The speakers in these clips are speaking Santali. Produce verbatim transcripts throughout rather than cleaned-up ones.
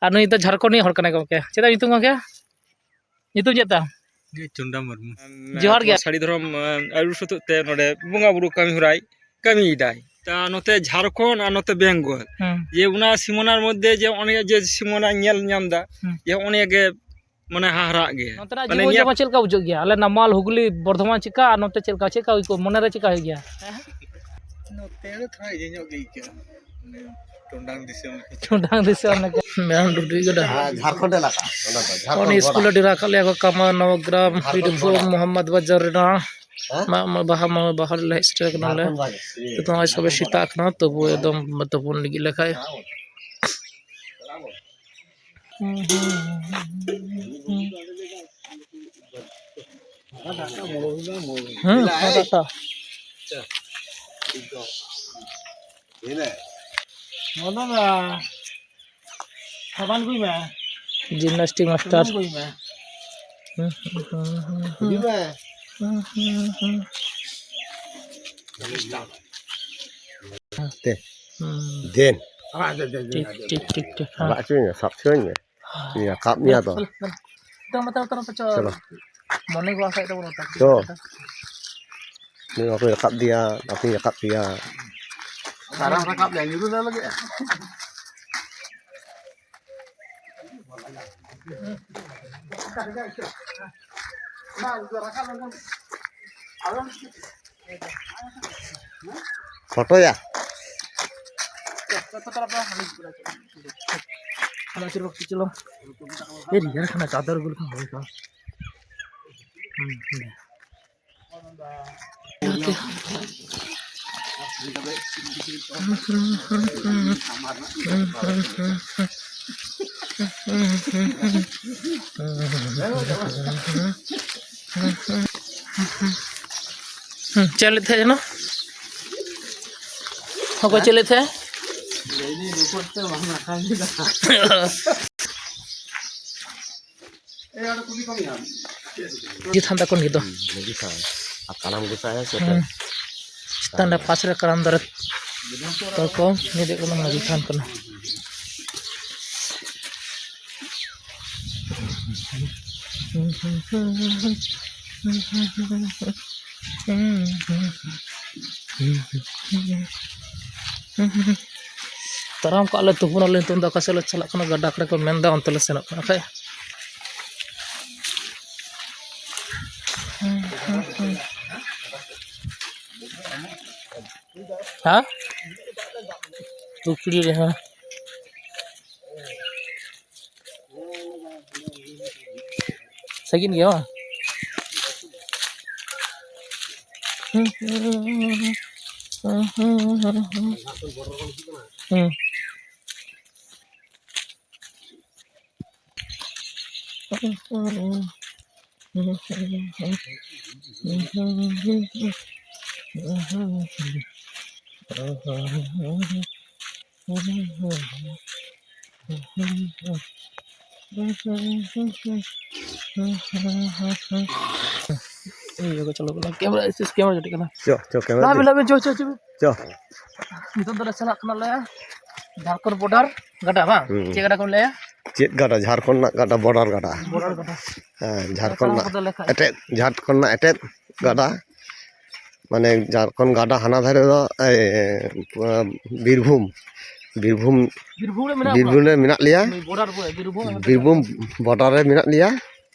ᱟᱨ ᱱᱩᱭ ᱫᱚ ᱡᱷᱟᱲᱠᱷᱚᱸᱰ ᱨᱤᱱᱤᱡ ᱦᱚᱲ ᱠᱟᱱᱟᱭ ᱜᱚᱢᱠᱮ᱾ ᱪᱮᱫ ᱛᱟᱢ ᱧᱩᱛᱩᱢ ᱜᱚᱢᱠᱮ? ᱧᱩᱛᱩᱢ ᱪᱮᱫ ᱛᱟᱢ? ᱤᱧ ᱪᱩᱱᱰᱟ ᱢᱩᱨᱢᱩ᱾ ᱡᱚᱦᱟᱨ ᱜᱮ᱾ ᱥᱟᱹᱲᱤ ᱫᱷᱚᱨᱚᱢ, ᱟᱹ, ᱟᱹᱨᱩ ᱥᱟᱹᱛᱩᱜ ᱛᱮ ᱱᱚᱰᱮ ᱵᱚᱸᱜᱟ ᱵᱩᱨᱩ ᱠᱟᱹᱢᱤ ᱦᱚᱨᱟᱭ ᱠᱟᱹᱢᱤᱭᱮᱫᱟᱭ᱾ ᱛᱟ ᱱᱚᱛᱮ ᱡᱷᱟᱲᱠᱷᱚᱸᱰ ᱟᱨ ᱱᱚᱛᱮ ᱵᱮᱝᱜᱚᱞ, ᱦᱩᱸ᱾ ᱡᱮ ᱚᱱᱟ ᱥᱤᱢᱟᱹᱱᱟᱨ ᱢᱚᱫᱽᱫᱷᱮ ᱡᱮ ᱚᱱᱮ ᱡᱮ ᱥᱤᱢᱟᱹᱱᱟ ᱧᱮᱞ ᱧᱟᱢ ᱮᱫᱟ, ᱦᱩᱸ᱾ ᱡᱮ ᱚᱱᱮ ᱜᱮ ᱢᱟᱱᱮ ᱦᱟᱦᱟᱲᱟᱜ ᱜᱮ᱾ ᱱᱚᱛᱮᱱᱟᱜ ᱢᱟᱱᱮ ᱡᱤᱵᱚᱱ ᱱᱤᱭᱟᱹ ᱡᱟᱯᱚᱱ ᱪᱮᱫ ᱞᱮᱠᱟ ᱵᱩᱡᱷᱟᱹᱜ ᱜᱮᱭᱟ? ᱟᱞᱮ ᱱᱟᱢᱟᱞ ᱦᱩᱜᱽᱞᱤ ᱵᱚᱨᱫᱷᱚᱢᱟᱱ ᱪᱮᱫᱠᱟ ᱟᱨ ᱱᱚᱛᱮ ᱪᱮᱫ ᱞᱮᱠᱟ, ᱪᱮᱫ ᱞᱮᱠᱟ ᱦᱩᱭ ᱠᱚᱜᱼᱟ? ᱢᱚᱱᱮᱨᱮ ᱪᱮᱫ ᱞᱮᱠᱟ ᱦᱩᱭᱩᱜ ᱜᱮᱭᱟ? ᱱᱚᱛᱮ ᱫᱚ ᱛᱷᱚᱲᱟ ᱤᱭᱟᱹ ᱧᱚᱜ ᱜᱮ ᱟᱹᱭᱠᱟᱹᱜᱼᱟ, ᱢᱟᱱᱮ ᱴᱚᱸᱰᱟᱝ ᱫᱤᱥᱚᱢ ᱞᱮᱠᱟ᱾ ᱴᱚᱸᱰᱟᱝ ᱫᱤᱥᱚᱢ ᱞᱮᱠᱟ᱾ ᱢᱮᱨᱚᱢ ᱰᱩᱰᱩᱭ ᱜᱟᱰᱟ᱾ ᱦᱮᱸ, ᱡᱷᱟᱲᱠᱷᱚᱸᱰ ᱮᱞᱟᱠᱟ᱾ ᱚᱱᱟ ᱫᱚ ᱡᱷᱟᱲᱠᱷᱚᱸᱰ ᱩᱱᱤ ᱥᱠᱩᱞ border᱾ ᱮ ᱰᱮᱨᱟ ᱟᱠᱟᱫ ᱞᱮᱭᱟ ᱠᱚ ᱠᱟᱢᱟ ᱱᱚᱵᱚᱜᱨᱟᱢ, ᱡᱷᱟᱲᱠᱷᱚᱸᱰ ᱵᱤᱨᱵᱷᱩᱢ, border᱾ ᱢᱚᱦᱚᱢᱢᱚᱫᱽ ᱵᱟᱡᱟᱨ ᱨᱮᱱᱟᱜ᱾ ᱦᱮᱸ? ᱢᱟᱜ ᱢᱚᱬᱮ, ᱵᱟᱦᱟ ᱢᱚᱬᱮ, ᱵᱟᱦᱟ ᱨᱮᱞᱮ ᱦᱮᱡ ᱥᱮᱴᱮᱨ ᱠᱟᱱᱟᱞᱮ᱾ ᱡᱷᱟᱲᱠᱷᱚᱸᱰ border᱾ ᱱᱤᱛᱚᱜ ᱱᱚᱜᱼᱚᱭ ᱥᱚᱵᱮ ᱥᱮᱛᱟᱜ ᱠᱟᱱᱟ, ᱛᱚᱵᱩ ᱮᱠᱫᱚᱢ ᱛᱩᱯᱩᱱ ᱞᱟᱹᱜᱤᱫ ᱞᱮ ᱠᱷᱟᱡ᱾ ᱦᱩᱸ, ᱦᱟᱱᱟᱴᱟᱜ᱾ ᱱᱚᱣᱟ ᱫᱚ ᱥᱟᱵᱟᱱ ᱟᱹᱜᱩᱭ ᱢᱮ᱾ Gymnastic master᱾ ᱥᱟᱵᱟᱱ ᱟᱹᱜᱩᱭ ᱢᱮ᱾ ᱦᱩᱸ, ᱦᱩᱸ, ᱦᱩᱸ, ᱦᱩᱸ, ᱦᱩᱸ᱾ ᱦᱤᱡᱩᱜ ᱢᱮ᱾ ᱦᱩᱸ, ᱦᱩᱸ, ᱦᱩᱸ᱾ ᱫᱮ᱾ ᱦᱩᱸ᱾ ᱫᱮᱱ᱾ ᱴᱷᱤᱠ, ᱴᱷᱤᱠ, ᱴᱷᱤᱠ, ᱴᱷᱤᱠ, ᱦᱮᱸ᱾ ᱟᱲᱟᱜ ᱦᱚᱪᱚᱧ ᱢᱮ, ᱥᱟᱵ ᱦᱚᱪᱚᱧ ᱢᱮ᱾ ᱤᱧ ᱨᱟᱠᱟᱵ ᱢᱮᱭᱟ ᱛᱚ᱾ ᱪᱚᱞᱚ, ᱪᱚᱞᱚ, ᱪᱚᱞᱚ, ᱪᱚᱞᱚ, ᱪᱚᱞᱚ᱾ ᱪᱚᱞᱚ᱾ ᱢᱚᱱᱮ ᱠᱚ ᱟᱥᱟᱭᱮᱫ ᱛᱟᱵᱚᱱᱟ ᱛᱚ᱾ ᱪᱚ᱾ ᱱᱩᱭ ᱵᱟᱯᱮ ᱨᱟᱠᱟᱵ ᱫᱮᱭᱟ, ᱵᱟᱯᱮ ᱨᱟᱠᱟᱵ ᱯᱮᱭᱟ᱾ ᱟᱨᱟᱢ ᱨᱟᱠᱟᱵ ᱞᱮ, ᱧᱩᱨᱩ ᱞᱮ ᱞᱟᱹᱜᱤᱫ᱾ ᱯᱷᱳᱴᱳᱭᱟ᱾ ᱪᱚᱞᱚ, ᱪᱚᱞᱚ, ᱪᱚᱞᱚ᱾ ᱮ, ᱨᱮᱭᱟᱲ ᱠᱟᱱᱟ, ᱪᱟᱫᱚᱨ ᱟᱹᱜᱩ ᱞᱮᱠᱷᱟᱱ ᱦᱩᱭ ᱠᱚᱜᱼᱟ᱾ ᱦᱩᱸ, ᱦᱩᱸ᱾ ᱦᱩᱸ, ᱪᱮᱫ ᱞᱟᱹᱭᱮᱫ ᱛᱟᱦᱮᱸ ᱡᱮᱱᱚ? ᱚᱠᱚᱭ ᱪᱮᱫ ᱞᱟᱹᱭᱮᱫ ᱛᱟᱦᱮᱸ? ᱢᱟᱹᱡᱷᱤ ᱛᱷᱟᱱ ᱛᱟᱠᱚ ᱱᱤᱭᱟᱹ ᱫᱚ᱾ ᱢᱟᱹᱡᱷᱤ ᱛᱷᱟᱱ᱾ ᱟᱨ ᱠᱟᱨᱟᱢ ᱵᱚᱸᱜᱟ ᱥᱟᱭᱟ ᱥᱮ ᱦᱮᱸ᱾ ᱪᱮᱛᱟᱱ ᱨᱮ ᱯᱟᱥ ᱨᱮ ᱠᱟᱨᱟᱢ ᱫᱟᱨᱮ ᱛᱟᱠᱚ, ᱱᱤᱭᱟᱹ ᱫᱚ ᱦᱩᱭᱩᱜ ᱠᱟᱱᱟ ᱢᱟᱹᱡᱷᱤ ᱛᱷᱟᱱ ᱠᱟᱱᱟ᱾ ᱛᱟᱲᱟᱢ ᱠᱟᱜ ᱞᱮ, ᱛᱩᱯᱩᱱ ᱟᱞᱮ, ᱱᱤᱛᱚᱝ ᱫᱚ ᱚᱠᱟ ᱥᱮᱫ ᱞᱮ ᱪᱟᱞᱟᱜ ᱠᱟᱱᱟ? ᱜᱟᱰᱟ ᱠᱚᱨᱮ ᱠᱚ ᱢᱮᱱᱫᱟ, ᱚᱱᱛᱮ ᱞᱮ ᱥᱮᱱᱚᱜ ᱠᱟᱱᱟ ᱠᱷᱟᱡ᱾ ᱦᱮᱸ? ᱯᱩᱠᱷᱨᱤ ᱨᱮ, ᱦᱮᱸ᱾ ᱥᱟᱺᱜᱤᱧ ᱜᱮᱭᱟ ᱵᱟᱝ? ᱦᱩᱸ᱾ ᱤᱭᱟᱹ ᱠᱚ ᱪᱟᱹᱞᱩ ᱠᱟᱱᱟ, ᱠᱮᱢᱮᱨᱟ, ᱤᱥ, ᱤᱥ, ᱠᱮᱢᱮᱨᱟ ᱡᱩᱴᱤᱜ ᱠᱟᱱᱟ᱾ ᱪᱚ, ᱪᱚ, ᱠᱮᱢᱮᱨᱟ ᱞᱟᱵᱤ, ᱫᱤ᱾ ᱞᱟᱵᱤ, ᱪᱚ, ᱪᱚ, ᱪᱚ᱾ ᱪᱚ᱾ ᱱᱤᱛᱚᱜ ᱫᱚᱞᱮ ᱪᱟᱞᱟᱜ ᱠᱟᱱᱟᱞᱮ ᱡᱷᱟᱲᱠᱷᱚᱸᱰ ᱵᱚᱰᱟᱨ ᱜᱟᱰᱟ, ᱵᱟᱝ? ᱦᱩᱸ᱾ ᱪᱮᱫ ᱜᱟᱰᱟ ᱠᱚ ᱞᱟᱹᱭᱟ? ᱪᱮᱫ ᱜᱟᱰᱟ? ᱡᱷᱟᱲᱠᱷᱚᱸᱰ ᱨᱮᱱᱟᱜ ᱜᱟᱰᱟ, ᱵᱚᱰᱟᱨ ᱜᱟᱰᱟ᱾ ᱵᱚᱰᱟᱨ ᱜᱟᱰᱟ᱾ ᱦᱮᱸ, ᱡᱷᱟᱲᱠᱷᱚᱸᱰ ᱨᱮᱱᱟᱜ ᱮᱴᱮᱫ, ᱡᱷᱟᱲᱠᱷᱚᱸᱰ ᱨᱮᱱᱟᱜ ᱮᱴᱮᱫ ᱜᱟᱰᱟ᱾ ᱢᱟᱱᱮ, ᱡᱷᱟᱲᱠᱷᱚᱸᱰ ᱜᱟᱰᱟ ᱦᱟᱱᱟ ᱫᱷᱟᱨᱮ ᱫᱚ, ᱮ, ᱵᱤᱨᱵᱷᱩᱢ, ᱵᱤᱨᱵᱷᱩᱢ, ᱵᱤᱨᱵᱷᱩᱢ ᱨᱮ ᱢᱮᱱᱟᱜ ᱵᱤᱨᱵᱷᱩᱢ ᱵᱚᱱᱟ᱾ ᱨᱮ ᱢᱮᱱᱟᱜ ᱞᱮᱭᱟ᱾ ᱵᱚᱰᱟᱨ ᱵᱚ-, ᱵᱤᱨᱵᱷᱩᱢ ᱵᱤᱨᱵᱷᱩᱢ ᱵᱚᱰᱟᱨ ᱨᱮ ᱢᱮᱱᱟᱜ ᱞᱮᱭᱟ,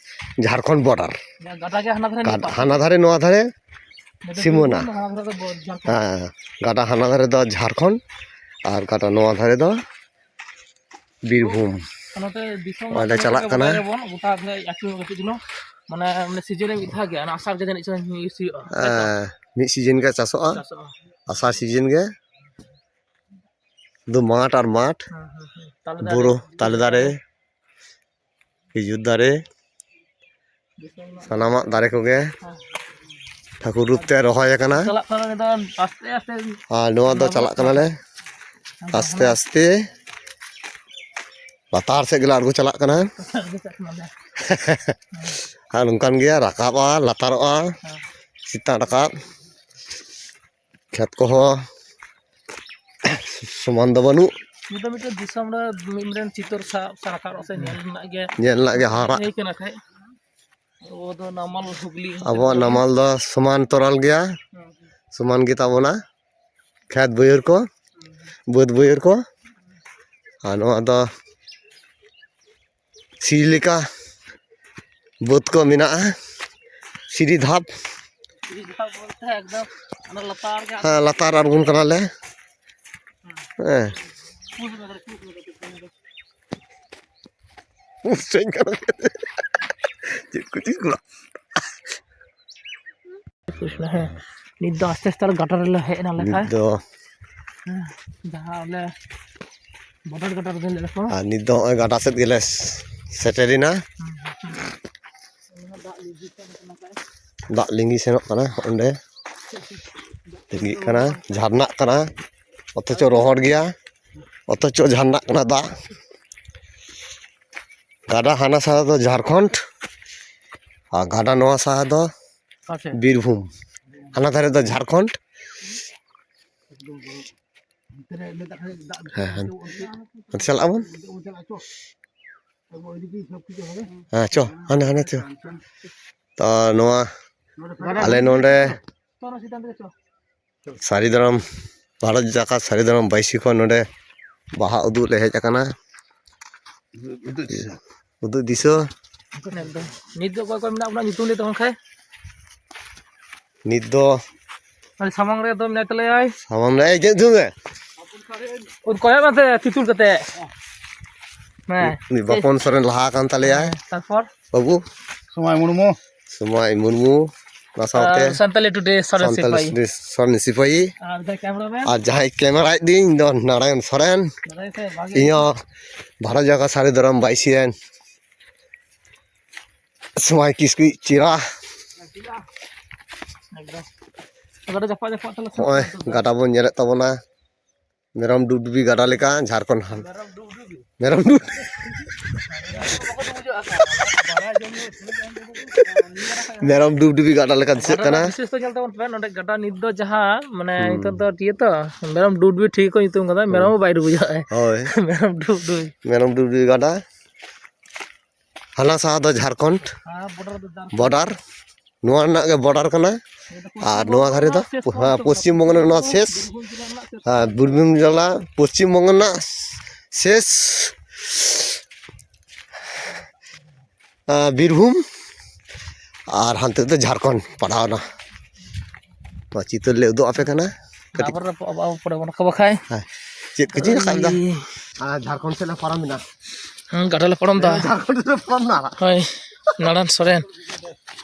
ᱡᱷᱟᱲᱠᱷᱚᱸᱰ ᱵᱚᱰᱟᱨ᱾ ᱜᱟᱰᱟ ᱜᱮ ᱦᱟᱱᱟ ᱫᱷᱟᱨᱮ ᱜᱟᱰ-, ᱱᱤᱭᱟᱹ ᱯᱟᱥᱮ᱾ ᱦᱟᱱᱟ ᱫᱷᱟᱨᱮ ᱱᱚᱣᱟ ᱫᱷᱟᱨᱮ ᱱᱚᱰᱮ ᱥᱤᱢᱟᱹᱱᱟ᱾ ᱵᱤᱨᱵᱷᱩᱢ, ᱦᱟᱱᱟ ᱫᱷᱟᱨᱮ ᱫᱚ ᱵᱚ-, ᱡᱷᱟᱲᱠᱷᱚᱸᱰ᱾ ᱦᱮᱸ, ᱜᱟᱰᱟ ᱦᱟᱱᱟ ᱫᱷᱟᱨᱮ ᱫᱚ ᱡᱷᱟᱲᱠᱷᱚᱸᱰ ᱟᱨ ᱜᱟᱰᱟ ᱱᱚᱣᱟ ᱫᱷᱟᱨᱮ ᱫᱚ ᱵᱤᱨᱵᱷᱩᱢ᱾ ᱱᱚᱛᱮ ᱫᱤᱥᱚᱢ ᱚᱸᱰᱮ ᱨᱮᱱᱟᱜ ᱪᱟᱞᱟᱜ ᱠᱟᱱᱟ᱾ ᱵᱟᱰᱟᱭ ᱟᱵᱚᱱ, ᱜᱚᱴᱟ ᱫᱷᱟᱨᱮ ᱟᱹᱪᱩᱨ ᱠᱟᱹᱴᱤᱡ ᱪᱩᱞᱩᱝ, ᱢᱟᱱᱮ, ᱢᱟᱱᱮ, ᱥᱤᱡᱤᱱ ᱨᱮ ᱢᱤᱫ ᱫᱷᱟᱣ ᱜᱮ, ᱚᱱᱟ ᱟᱥᱟᱲ ᱜᱮ ᱡᱟᱹᱱᱤᱡ ᱪᱚᱝ ᱦᱩᱭᱩᱜᱼᱟ᱾ ᱦᱮᱸ, ᱢᱤᱫ ᱥᱤᱡᱤᱱ ᱜᱮ ᱪᱟᱥᱚᱜᱼᱟ᱾ ᱪᱟᱥᱚᱜᱼᱟ᱾ ᱟᱥᱟᱲ ᱥᱤᱡᱤᱱ ᱜᱮ᱾ ᱫᱩ ᱢᱟᱴᱷ ᱟᱨ ᱢᱟᱴᱷ, ᱦᱮᱸ, ᱦᱮᱸ, ᱦᱮᱸ᱾ ᱛᱟᱞᱮ ᱫᱟᱨᱮ, ᱵᱩᱨᱩ, ᱛᱟᱞᱮ ᱫᱟᱨᱮ, ᱠᱷᱤᱡᱩᱨ ᱫᱟᱨᱮ, ᱥᱟᱱᱟᱢᱟᱜ ᱫᱟᱨᱮ ᱠᱚᱜᱮ ᱦᱮᱸ᱾ ᱴᱷᱟᱹᱠᱩᱨ ᱨᱩᱯ ᱛᱮ ᱨᱚᱦᱚᱭ ᱟᱠᱟᱱᱟ᱾ ᱪᱟᱞᱟᱜ ᱠᱟᱱᱟ ᱱᱤᱛᱚᱜ ᱟᱥᱛᱮ ᱟᱥᱛᱮ᱾ ᱟᱨ ᱱᱚᱣᱟ ᱫᱚ ᱪᱟᱞᱟᱜ ᱠᱟᱱᱟᱞᱮ ᱟᱥᱛᱮ ᱟᱥᱛᱮ᱾ ᱞᱟᱛᱟᱨ ᱥᱮᱫ ᱜᱮᱞᱮ ᱟᱬᱜᱚ ᱪᱟᱞᱟᱜ ᱠᱟᱱᱟ᱾ ᱟᱬᱜᱚ ᱪᱟᱞᱟᱜ ᱠᱟᱱᱟᱞᱮ᱾ ᱟᱨ ᱱᱚᱝᱠᱟᱱ ᱜᱮᱭᱟ, ᱨᱟᱠᱟᱵᱼᱟ, ᱞᱟᱛᱟᱨᱚᱜᱼᱟ, ᱦᱮᱸ᱾ ᱪᱮᱛᱟᱱ ᱨᱟᱠᱟᱵ᱾ ᱠᱷᱮᱛ ᱠᱚᱦᱚᱸ ᱥᱚᱢᱟᱱ ᱫᱚ ᱵᱟᱹᱱᱩᱜ᱾ ᱱᱤᱛ ᱫᱚ ᱢᱤᱫᱴᱮᱱ ᱫᱤᱥᱚᱢ ᱨᱮ ᱢᱤᱫ ᱢᱤᱫᱴᱮᱱ ᱪᱤᱛᱟᱹᱨ ᱥᱟᱵ ᱥᱮ ᱨᱟᱠᱟᱵ ᱥᱮ ᱧᱮᱞ ᱨᱮᱱᱟᱜ ᱜᱮ ᱧᱮᱞ ᱨᱮᱱᱟᱜ ᱜᱮ ᱦᱟᱦᱟᱲᱟᱜ᱾ ᱟᱹᱭ ᱠᱟᱱᱟ ᱠᱷᱟᱡ᱾ ᱟᱵᱚ ᱫᱚ ᱱᱟᱢᱟᱞ ᱦᱩᱜᱽᱞᱤ᱾ ᱟᱵᱚᱣᱟᱜ ᱱᱟᱢᱟᱞ ᱫᱚ ᱥᱚᱢᱟᱱ ᱛᱚᱨᱟᱞ ᱜᱮᱭᱟ, ᱦᱮᱸ᱾ ᱥᱚᱢᱟᱱ ᱜᱮ ᱛᱟᱵᱚᱱᱟ ᱠᱷᱮᱛ ᱵᱟᱹᱭᱦᱟᱹᱲ ᱠᱚ, ᱵᱟᱹᱫᱽ ᱵᱟᱹᱭᱦᱟᱹᱲ ᱠᱚ᱾ ᱟᱨ ᱱᱚᱣᱟ ᱫᱚ ᱥᱤᱲᱤ ᱞᱮᱠᱟ ᱵᱟᱹᱫᱽ ᱠᱚ ᱢᱮᱱᱟᱜᱼᱟ, ᱥᱤᱲᱤ ᱫᱷᱟᱯ᱾ ᱥᱤᱲᱤ ᱫᱷᱟᱯ ᱵᱚᱞᱛᱮ ᱮᱠᱫᱚᱢ ᱚᱱᱟ ᱞᱟᱛᱟᱨ ᱜᱮ᱾ ᱦᱮᱸ, ᱞᱟᱛᱟᱨ ᱟᱬᱜᱚᱱ ᱠᱟᱱᱟᱞᱮ᱾ ᱦᱮᱸ᱾ ᱯᱩᱥ ᱢᱮ, ᱯᱩᱥ ᱢᱮ, ᱯᱩᱥ ᱢᱮ᱾ ᱯᱩᱥ ᱪᱚᱧ ᱠᱟᱱᱟ᱾ ᱪᱮᱫ ᱠᱚ ᱪᱮᱫ ᱠᱚ? ᱯᱩᱥ ᱢᱮ, ᱦᱮᱸ᱾ ᱱᱤᱛ ᱫᱚ ᱟᱥᱛᱮ ᱟᱥᱛᱮ ᱟᱞᱮ ᱜᱟᱴᱟ ᱨᱮᱞᱮ ᱦᱮᱡ ᱮᱱᱟ ᱞᱮᱠᱷᱟ᱾ ᱱᱤᱛ ᱫᱚ ᱦᱮᱸ, ᱡᱟᱦᱟᱸ ᱟᱞᱮ ᱵᱚᱰᱚᱨ ᱜᱟᱴᱟ ᱨᱮ ᱞᱮᱠᱷᱟ᱾ ᱟᱨ ᱱᱤᱛ ᱫᱚ ᱱᱚᱜᱼᱚᱭ ᱜᱟᱰᱟ ᱥᱮᱫ ᱜᱮᱞᱮ ᱥᱮᱴᱮᱨᱮᱱᱟ᱾ ᱦᱮᱸ, ᱦᱮᱸ᱾ ᱫᱟᱜ ᱞᱤᱸᱜᱤ ᱥᱮᱱᱚᱜ ᱠᱟᱱᱟ ᱚᱸᱰᱮ, ᱞᱤᱸᱜᱤᱜ ᱠᱟᱱᱟ, ᱡᱷᱟᱨᱱᱟᱜ ᱠᱟᱱᱟ, ᱚᱛᱷᱚᱪᱚ ᱨᱚᱦᱚᱲ ᱜᱮᱭᱟ, ᱚᱛᱷᱚᱪᱚ ᱡᱷᱟᱨᱱᱟᱜ ᱠᱟᱱᱟ ᱫᱟᱜ᱾ ᱜᱟᱰᱟ ᱦᱟᱱᱟ ᱥᱟᱦᱟ ᱫᱚ ᱡᱷᱟᱲᱠᱷᱚᱸᱰ ᱟᱨ ᱜᱟᱰᱟ ᱱᱚᱣᱟ ᱥᱟᱦᱟ ᱫᱚ ᱟᱪᱪᱷᱟ᱾ ᱵᱤᱨᱵᱷᱩᱢ, ᱦᱟᱱᱟ ᱫᱷᱟᱨᱮ ᱫᱚ ᱡᱷᱟᱲᱠᱷᱚᱸᱰ᱾ ᱦᱮᱸ, ᱦᱮᱸ᱾ ᱪᱟᱞᱟᱜ ᱟᱵᱚᱱ᱾ ᱦᱮᱸ, ᱪᱚ, ᱦᱟᱱᱮ, ᱦᱟᱱᱮ ᱪᱚ᱾ ᱛᱚ, ᱱᱚᱣᱟ ᱟᱞᱮ ᱱᱚᱰᱮ ᱥᱟᱹᱨᱤ ᱫᱷᱚᱨᱚᱢ, ᱵᱷᱟᱨᱚᱛ ᱡᱟᱠᱟᱛ ᱥᱟᱹᱨᱤ ᱫᱷᱚᱨᱚᱢ ᱵᱟᱹᱭᱥᱤ ᱠᱷᱚᱱ ᱱᱚᱰᱮ ᱵᱟᱦᱟ ᱩᱫᱩᱜ ᱞᱮ ᱦᱮᱡ ᱟᱠᱟᱱᱟ᱾ ᱩᱫᱩᱜ ᱫᱤᱥᱟᱹ᱾ ᱩᱫᱩᱜ ᱫᱤᱥᱟᱹ᱾ ᱮᱠᱫᱚᱢ᱾ ᱱᱤᱛ ᱫᱚ ᱚᱠᱚᱭ ᱚᱠᱚᱭ ᱢᱮᱱᱟᱜ ᱵᱚᱱᱟ ᱧᱩᱛᱩᱢ ᱞᱟᱹᱭ ᱛᱟᱵᱚᱱ ᱠᱷᱟᱡ? ᱱᱤᱛ ᱫᱚ ᱟᱨ ᱥᱟᱢᱟᱝ ᱨᱮ ᱫᱚ ᱢᱮᱱᱟᱭ ᱛᱟᱞᱮᱭᱟᱭ᱾ ᱥᱟᱢᱟᱝ ᱨᱮ ᱦᱤᱡᱩᱜ ᱢᱮ᱾ ᱩᱱ ᱠᱚᱭᱚᱜ ᱢᱮᱥᱮ ᱛᱤᱛᱩᱞ ᱠᱟᱛᱮ᱾ ᱦᱮᱸ᱾ ᱩᱱᱤ ᱵᱟᱯᱚᱱ ᱥᱚᱨᱮᱱ ᱞᱟᱦᱟ ᱟᱠᱟᱱ ᱛᱟᱞᱮᱭᱟᱭ᱾ ᱦᱮᱸ, ᱛᱟᱨᱯᱚᱨ? ᱵᱟᱹᱵᱩ᱾ ᱥᱚᱢᱟᱭ ᱢᱩᱨᱢᱩ᱾ ᱥᱚᱢᱟᱭ ᱢᱩᱨᱢᱩ᱾ ᱚᱱᱟ ᱥᱟᱶᱛᱮ ᱟᱨ ᱥᱟᱱᱛᱟᱞᱤ ᱴᱩᱰᱮ ᱥᱚᱨᱮᱱ ᱥᱟᱱᱛᱟᱞᱤ ᱥᱤᱯᱟᱦᱤ᱾ ᱴᱩᱰᱮ ᱥᱚᱨᱮᱱ ᱥᱤᱯᱟᱦᱤ᱾ ᱟᱨ ᱡᱟᱦᱟᱸᱭ ᱠᱮᱢᱮᱨᱟᱢᱮᱱ? ᱟᱨ ᱡᱟᱦᱟᱸᱭ ᱠᱮᱢᱮᱨᱟᱭᱮᱫ ᱫᱤᱧ ᱫᱚ ᱱᱟᱨᱟᱭᱚᱱ ᱥᱚᱨᱮᱱ᱾ ᱱᱟᱨᱟᱭᱚᱱ ᱥᱚᱨᱮᱱ, ᱵᱷᱟᱜᱮ᱾ ᱤᱧ ᱦᱚᱸ ᱵᱷᱟᱨᱚᱛ ᱡᱟᱠᱟᱛ ᱥᱟᱹᱨᱤ ᱫᱷᱚᱨᱚᱢ ᱵᱟᱹᱭᱥᱤ ᱨᱮᱱ ᱥᱚᱢᱟᱭ ᱠᱤᱥᱠᱩ ᱪᱮᱨᱟ᱾ ᱮᱠᱫᱚᱢ᱾ ᱜᱟᱰᱟ ᱡᱟᱯᱟᱜ ᱡᱟᱯᱟᱜ ᱛᱟᱞᱮ ᱥᱮ? ᱱᱚᱜᱼᱚᱭ ᱜᱟᱰᱟ ᱵᱚᱱ ᱧᱮᱞᱮᱫ ᱛᱟᱵᱚᱱᱟ, ᱢᱮᱨᱚᱢ ᱰᱩᱵᱰᱩᱵᱤ ᱜᱟᱰᱟ ᱞᱮᱠᱟ ᱡᱷᱟᱲᱠᱷᱚᱸᱰ ᱦᱟᱱ-, ᱢᱮᱨᱚᱢ ᱰᱩᱵᱰᱩᱵᱤ᱾ ᱢᱮᱨᱚᱢ ᱰᱩᱵᱰᱩᱵᱤ ᱜᱟᱰᱟ ᱞᱮᱠᱟ ᱫᱤᱥᱟᱹᱜ ᱜᱟᱰᱟ ᱠᱟᱱᱟ᱾ ᱨᱮᱱᱟᱜ ᱵᱤᱥᱮᱥᱛᱚ ᱧᱮᱞ ᱛᱟᱵᱚᱱ ᱯᱮ, ᱱᱚᱰᱮ ᱜᱟᱰᱟ ᱱᱤᱛ ᱫᱚ ᱡᱟᱦᱟᱸ, ᱢᱟᱱᱮ, ᱦᱩᱸ᱾ ᱱᱤᱛᱚᱜ ᱫᱚ ᱤᱭᱟᱹ ᱛᱚ, ᱢᱮᱨᱚᱢ ᱰᱩᱵᱰᱩᱵᱤ ᱴᱷᱤᱠ ᱠᱚ ᱧᱩᱛᱩᱢ ᱠᱟᱫᱟ, ᱢᱮᱨᱚᱢ ᱦᱩᱸ᱾ ᱦᱚᱸ ᱵᱟᱭ ᱰᱩᱵᱩᱡᱚᱜᱼᱟ᱾ ᱦᱳᱭ᱾ ᱢᱮᱨᱚᱢ ᱰᱩᱵᱰᱩᱵᱤ᱾ ᱢᱮᱨᱚᱢ ᱰᱩᱵᱰᱩᱵᱤ ᱜᱟᱰᱟ᱾ ᱦᱟᱱᱟ ᱥᱟᱦᱟ ᱫᱚ ᱡᱷᱟᱲᱠᱷᱚᱸᱰ ᱦᱮᱸ, border ᱫᱚ ᱡᱷᱟᱲᱠᱷᱚᱸᱰ᱾ Border, ᱱᱚᱣᱟ ᱨᱮᱱᱟᱜ ᱜᱮ border ᱠᱟᱱᱟ᱾ ᱱᱚᱣᱟ ᱫᱚ ᱟᱨ ᱱᱚᱣᱟ ᱫᱷᱟᱨᱮ ᱫᱚ ᱯᱚᱥᱪᱤᱢ ᱵᱚᱝᱜᱚ ᱨᱮᱱᱟᱜ ᱥᱮᱥ ᱯᱚᱥᱪᱤᱢ ᱵᱚᱝᱜᱚ ᱨᱮᱱᱟᱜ ᱥᱮᱥ, ᱦᱮᱸ, ᱵᱤᱨᱵᱷᱩᱢ ᱡᱮᱞᱟ ᱨᱮᱱᱟᱜ ᱥᱮᱥ᱾ ᱟᱨ ᱵᱤᱨᱵᱷᱩᱢ ᱡᱮᱞᱟ ᱯᱚᱥᱪᱤᱢ ᱵᱚᱝᱜᱚ ᱨᱮᱱᱟᱜ ᱥᱮᱥ, ᱟᱨ ᱵᱤᱨᱵᱷᱩᱢ, ᱟᱨ ᱦᱟᱱᱛᱮ ᱫᱚ ᱡᱷᱟᱲᱠᱷᱚᱸᱰ ᱯᱟᱲᱟᱣᱱᱟ᱾ ᱱᱚᱣᱟ ᱪᱤᱛᱟᱹᱨ ᱞᱮ ᱩᱫᱩᱜ ᱟᱯᱮ ᱠᱟᱱᱟ ᱠᱟᱹᱴᱤᱡ᱾ ᱟᱵᱚ ᱨᱮ ᱟᱵᱚ ᱯᱚᱨᱮ ᱵᱚᱱ ᱨᱟᱠᱟᱵᱟ ᱠᱷᱟᱭ᱾ ᱦᱮᱸ, ᱪᱮᱫ ᱠᱚ ᱪᱮᱫ ᱨᱟᱠᱟᱵ ᱮᱫᱟ? ᱟᱨ ᱡᱷᱟᱲᱠᱷᱚᱸᱰ ᱥᱮᱫ ᱞᱮ ᱯᱟᱨᱚᱢ ᱮᱱᱟ᱾ ᱦᱮᱸ, ᱜᱟᱰᱟ ᱞᱮ ᱯᱟᱨᱚᱢ ᱮᱫᱟ᱾ ᱡᱷᱟᱲᱠᱷᱚᱸᱰ ᱥᱮᱫ ᱞᱮ ᱯᱟᱨᱚᱢ ᱮᱱᱟ᱾ ᱦᱳᱭ, ᱱᱟᱨᱟᱭᱚᱱ ᱥᱚᱨᱮᱱ᱾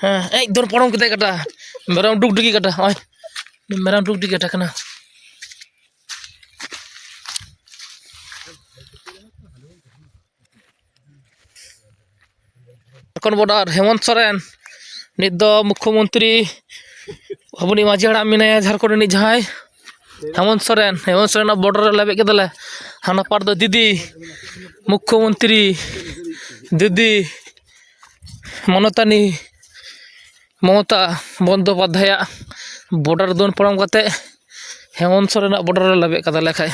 ᱦᱮᱸ, ᱮᱠᱫᱚᱢ ᱯᱟᱨᱚᱢ ᱠᱮᱫᱟᱭ ᱜᱟᱰᱟ᱾ ᱢᱮᱨᱚᱢ ᱰᱩᱜᱰᱩᱜᱤ ᱜᱟᱰᱟ, ᱦᱳᱭ᱾ ᱢᱮᱨᱚᱢ ᱰᱩᱜᱰᱩᱜᱤ ᱜᱟᱰᱟ ᱠᱟᱱᱟ᱾ ᱡᱷᱟᱲᱠᱷᱚᱸᱰ border, ᱦᱮᱢᱚᱱᱛ ᱥᱚᱨᱮᱱ ᱱᱤᱛ ᱫᱚ ᱢᱩᱠᱠᱷᱚ ᱢᱚᱱᱛᱨᱤ, ᱟᱵᱚᱱᱤᱡ ᱢᱟᱹᱡᱷᱤ ᱦᱟᱲᱟᱢ ᱢᱮᱱᱟᱭᱟ ᱡᱷᱟᱲᱠᱷᱚᱸᱰ ᱨᱤᱱᱤᱡ ᱡᱟᱦᱟᱸᱭ ᱦᱮᱢᱚᱱᱛ ᱥᱚᱨᱮᱱ, ᱦᱮᱢᱚᱱᱛ ᱥᱚᱨᱮᱱᱟᱜ border ᱨᱮ ᱞᱮᱵᱮᱫ ᱠᱮᱫᱟᱞᱮ᱾ ᱦᱟᱱᱟ ᱯᱟᱲ ᱫᱚ ᱫᱤᱫᱤ, ᱢᱩᱠᱠᱷᱚ ᱢᱚᱱᱛᱨᱤ ᱫᱤᱫᱤ ᱢᱚᱱᱚᱛᱟᱱᱤ ᱢᱚᱢᱚᱛᱟ ᱵᱚᱱᱫᱳᱯᱟᱫᱽᱫᱷᱟᱭᱟᱜ border ᱫᱚᱱ ᱯᱟᱨᱚᱢ ᱠᱟᱛᱮ ᱦᱮᱢᱚᱱᱛ ᱥᱚᱨᱮᱱᱟᱜ border ᱨᱮ ᱞᱮᱵᱮᱫ ᱠᱟᱫᱟᱞᱮ ᱠᱷᱟᱡ᱾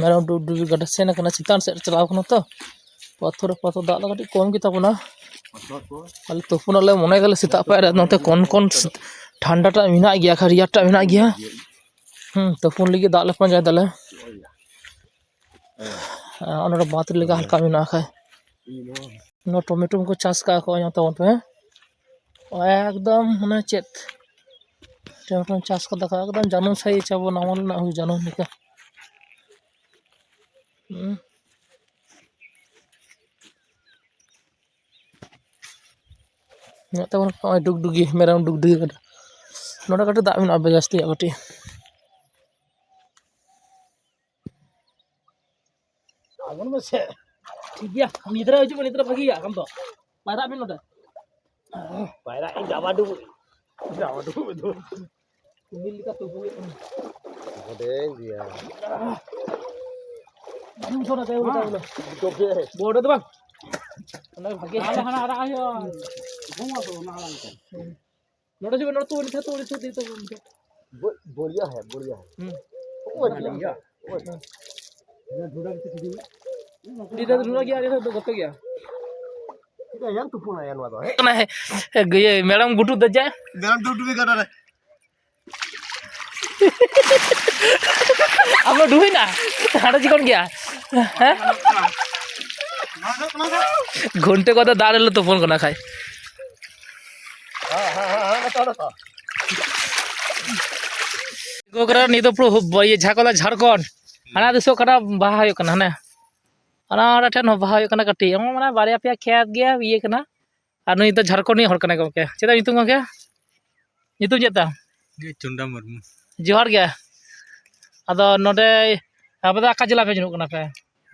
ᱢᱮᱨᱚᱢ ᱰᱩ-, ᱰᱩ-, ᱜᱟᱰᱟ ᱥᱮᱱ ᱟᱠᱟᱱᱟ, ᱪᱮᱛᱟᱱ ᱥᱮᱫ ᱪᱟᱞᱟᱣ ᱠᱟᱱᱟ ᱛᱚ᱾ ᱯᱟᱛᱷᱚᱨ ᱯᱟᱛᱷᱚᱨ ᱫᱟᱜ ᱫᱚ ᱠᱟᱹᱴᱤᱡ ᱠᱚᱢ ᱜᱮ ᱛᱟᱵᱚᱱᱟ᱾ ᱟᱞᱮ ᱛᱩᱯᱩᱱ ᱟᱞᱮ ᱢᱚᱱᱮ ᱫᱟᱞᱮ ᱥᱮᱛᱟᱜ ᱯᱟᱭᱟᱨ ᱨᱮ, ᱱᱚᱛᱮ ᱠᱚᱱ ᱠᱚᱱ ᱥᱤ-, ᱴᱷᱟᱱᱰᱟ ᱴᱟᱜ ᱢᱮᱱᱟᱜ ᱜᱮᱭᱟ, ᱠᱷᱟᱡ ᱨᱮᱭᱟᱲ ᱴᱟᱜ ᱢᱮᱱᱟᱜ ᱜᱮᱭᱟ᱾ ᱦᱩᱸ, ᱛᱩᱯᱩᱱ ᱞᱟᱹᱜᱤᱫ ᱫᱟᱜ ᱞᱮ ᱯᱟᱸᱡᱟᱭ ᱫᱟᱞᱮ᱾ ᱟᱨ ᱚᱱᱟ ᱫᱚ ᱵᱟᱸᱫᱽ ᱞᱮᱠᱟ ᱦᱟᱞᱠᱟ ᱢᱮᱱᱟᱜᱼᱟ ᱠᱷᱟᱡ᱾ ᱱᱚᱣᱟ ᱴᱚᱢᱮᱴᱳ ᱠᱚ ᱪᱟᱥ ᱠᱟᱜᱼᱟ ᱠᱚ, ᱧᱮᱞ ᱛᱟᱵᱚᱱ ᱯᱮ, ᱦᱮᱸ? ᱮᱠᱫᱚᱢ ᱢᱟᱱᱮ ᱪᱮᱫ ᱴᱚᱢᱮᱴᱳ ᱪᱟᱥ ᱠᱟᱫᱟ ᱠᱚ, ᱮᱠᱫᱚᱢ ᱡᱟᱹᱱᱩᱢ ᱥᱟᱭᱤᱡ ᱟᱵᱚ ᱱᱟᱢᱟᱞ ᱨᱮᱱᱟᱜ ᱦᱩᱭ ᱡᱟᱹᱱᱩᱢ ᱞᱮᱠᱟ᱾ ᱦᱩᱸ᱾ ᱧᱮᱞ ᱛᱟᱵᱚᱱ ᱯᱮ, ᱱᱚᱜᱼᱚᱭ ᱰᱩᱜᱰᱩᱜᱤ, ᱢᱮᱨᱚᱢ ᱰᱩᱜᱰᱩᱜᱤ ᱠᱟᱱᱟ᱾ ᱱᱚᱰᱮ ᱠᱟᱹᱴᱤᱡ ᱫᱟᱜ ᱢᱮᱱᱟᱜᱼᱟ, ᱵᱮᱥ ᱛᱮᱭᱟᱜ ᱠᱟᱹᱴᱤᱡ᱾ ᱟᱵᱚᱱ ᱢᱮᱥᱮ᱾ ᱴᱷᱤᱠ ᱜᱮᱭᱟ, ᱱᱤᱛ ᱨᱮ ᱦᱤᱡᱩᱜ ᱢᱮ, ᱱᱤᱛ ᱨᱮ ᱵᱷᱟᱜᱤ ᱜᱮᱭᱟ ᱠᱷᱟᱱ ᱫᱚ᱾ ᱯᱟᱭᱨᱟᱜ ᱵᱮᱱ ᱱᱚᱰᱮ᱾ ᱯᱟᱭᱨᱟᱜ ᱤᱧ ᱡᱟᱵᱟ ᱰᱩᱵᱩᱡ᱾ ᱡᱟᱵᱟ ᱰᱩᱵᱩᱡ ᱫᱚ᱾ ᱠᱩᱢᱤᱨ ᱞᱮᱠᱟ ᱛᱩᱯᱩ ᱦᱩᱭᱩᱜ ᱠᱟᱱᱟ᱾ ᱵᱚᱰᱮᱧ ᱜᱮᱭᱟ᱾ ᱵᱟᱹᱧ ᱥᱚᱨᱟ ᱛᱟᱭᱚᱢ ᱨᱮ ᱛᱟᱭᱚᱢ ᱨᱮ᱾ ᱛᱚᱵᱮ᱾ ᱵᱚᱰᱮ ᱫᱚ ᱵᱟᱝ᱾ ᱚᱱᱟ ᱵᱷᱟᱜᱮ᱾ ᱦᱟᱱᱟ, ᱦᱟᱱᱟ ᱟᱨᱟᱜ ᱦᱩᱭᱩᱜᱼᱟ᱾ ᱜᱷᱩᱢ ᱟᱠᱚ ᱚᱱᱟ ᱟᱲᱟᱝ ᱛᱮ᱾ ᱱᱚᱰᱮ ᱡᱮ ᱱᱚᱰᱮ ᱛᱩ, ᱱᱤᱛ ᱛᱩ, ᱱᱤᱛ ᱛᱩ, ᱱᱤᱛ ᱛᱩ᱾ ᱵᱚ-, ᱵᱚᱲᱤᱭᱟ ᱦᱮ, ᱵᱚᱲᱤᱭᱟ ᱦᱮ᱾ ᱦᱩᱸ᱾ ᱚᱠᱚᱭ ᱵᱚᱲᱤᱭᱟ᱾ ᱚᱠᱚᱭ? ᱦᱩᱸ᱾ ᱰᱷᱩᱰᱟ ᱠᱤᱪᱷᱩ ᱠᱤᱪᱷᱩ᱾ ᱤᱧ ᱫᱚ ᱱᱚᱣᱟ ᱜᱮ, ᱟᱨ ᱫᱚ ᱜᱚᱛᱚ ᱜᱮᱭᱟ᱾ ᱪᱮᱫᱟᱜ ᱭᱟᱝ ᱛᱩᱯᱩᱱᱟ ᱭᱟ ᱱᱚᱣᱟ ᱫᱚ, ᱦᱮᱸ? ᱠᱟᱱᱟ, ᱦᱮᱸ, ᱤᱭᱟᱹ, ᱢᱮᱰᱟᱢ ᱜᱩᱰᱩ ᱫᱮᱡᱟ᱾ ᱢᱮᱰᱟᱢ ᱰᱩᱰᱩᱵᱤ ᱜᱟᱰᱟ ᱨᱮ᱾ ᱟᱢ ᱫᱚ ᱰᱩᱵᱤᱱᱟ? ᱦᱟᱸᱰᱮ ᱪᱤᱠᱚᱱ ᱜᱮᱭᱟ? ᱦᱮᱸ? ᱜᱷᱚᱱᱴᱮ ᱠᱚᱫᱚ ᱫᱟᱜ ᱨᱮᱞᱮ ᱛᱩᱯᱩᱱ ᱠᱟᱱᱟ ᱠᱷᱟᱡ᱾ ᱜᱚᱜᱽᱨᱟ ᱱᱤᱭᱟᱹ ᱫᱚ ᱯᱩᱨᱟᱹ ᱦᱩ-, ᱤᱭᱟᱹ, ᱡᱟᱦᱟᱸ ᱠᱚ ᱞᱟᱹᱭᱟ ᱡᱷᱟᱲᱠᱷᱚᱸᱰ᱾ ᱦᱟᱱᱟ ᱫᱤᱥᱚᱢ ᱠᱟᱱᱟ, ᱵᱟᱦᱟ ᱦᱩᱭᱩᱜ ᱠᱟᱱᱟ ᱦᱟᱱᱮ᱾ ᱚᱱᱟ ᱚᱸᱰᱮ ᱴᱷᱮᱱ ᱦᱚᱸ ᱵᱟᱦᱟ ᱦᱩᱭᱩᱜ ᱠᱟᱱᱟ ᱠᱟᱹᱴᱤᱡ᱾ ᱚᱱᱟ ᱢᱟᱱᱮ ᱵᱟᱨᱭᱟ ᱯᱮᱭᱟ ᱠᱷᱮᱛ ᱜᱮ ᱤᱭᱟᱹ ᱠᱟᱱᱟ᱾ ᱟᱨ ᱱᱩᱭ ᱫᱚ ᱡᱷᱟᱲᱠᱷᱚᱸᱰ ᱨᱤᱱᱤᱡ ᱦᱚᱲ ᱠᱟᱱᱟᱭ ᱜᱚᱢᱠᱮ᱾ ᱪᱮᱫ ᱛᱟᱢ ᱧᱩᱛᱩᱢ ᱜᱚᱢᱠᱮ? ᱧᱩᱛᱩᱢ ᱪᱮᱫ ᱛᱟᱢ? ᱪᱩᱱᱰᱟ ᱢᱩᱨᱢᱩ᱾ ᱡᱚᱦᱟᱨ ᱜᱮ᱾ ᱟᱫᱚ ᱱᱚᱰᱮ ᱟᱯᱮ ᱫᱚ ᱚᱠᱟ ᱡᱮᱞᱟ ᱯᱮ ᱧᱩᱨᱩᱜ ᱠᱟᱱᱟ ᱯᱮ?